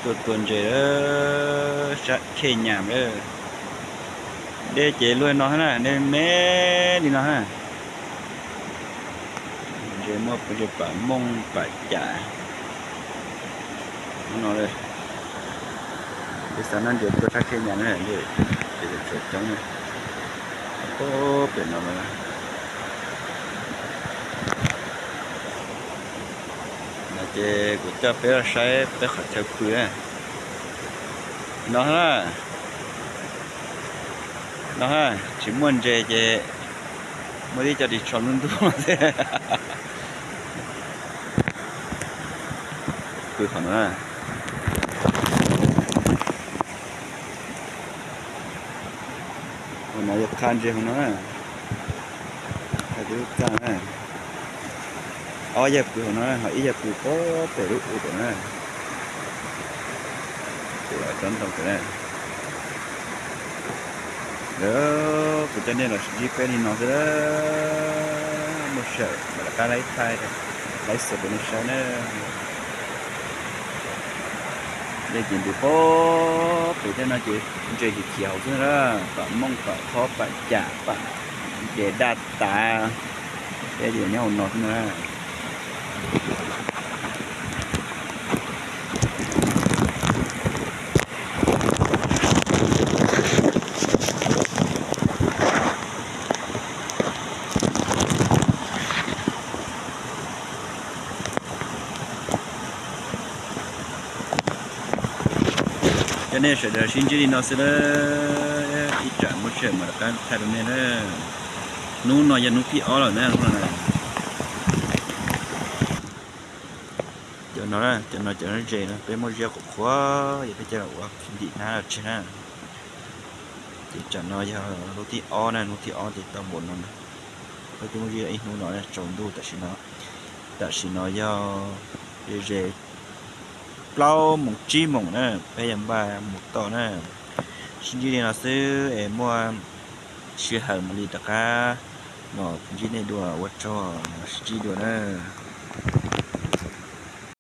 Tuaj tua ntses lawm, sab Khej Nyas lawm. Dej ces luaj no na, dej me li no na. Ntses muaj pam mooj pam cas no. Peb xav noj ntses tuaj sab Khej Nyas na, ces txawm coob na. Pem no na. No ces kuv coj peb los saib peb qhov chaw pw na. No na, no na, tsis muaj ntses ces muaj tib co ris tsho ntub ntub xwb. Pw qhov no na. Hauv no yog qha ntses hauv no na. Qha ntses lub txaj na. Ob yawg pw hauv no, ho ib yawg pw pem lub u pem na. Pem tsob ntoo pem na. Lawm, kuv coj nej los sib ntsib peb li no xwb. Muaj sij hawm mam rov qab laib thaij, laib xaus rau nej saib na. Dej ces ntuj pob pem tej no ces ntses khiav khiav hauv xwb na, pam mooj pam thob pam cam pam ntses daj tas, peb ces nyob hauv no xwb na. Coj nej sawv daws sib ntsib li no xwb lawm, ib tsam muaj sij hawm mam rov qab thaij rau nej na. Hnub no yog hnub thib ob lawm na, hnub no na. Cov no, cov no cov ze no peb muab ziab qhuav qhuav, yog peb coj los ua ntim hnab los tseg na. Ces tsam no yog hnub thib ob na, hnub thib ob ces tau npaum no na. Peb twb muab ziab ib hnub no tsaus ntuj, tam sim no, tam sim no yog ze ze plaub moos tsib moos na, peb yuav npaj mus tom na. Sib ntsib li no xwb es muaj sij hawm mam li rov qab los ntsib nej dua, ua tsaug, sib ntsib dua na.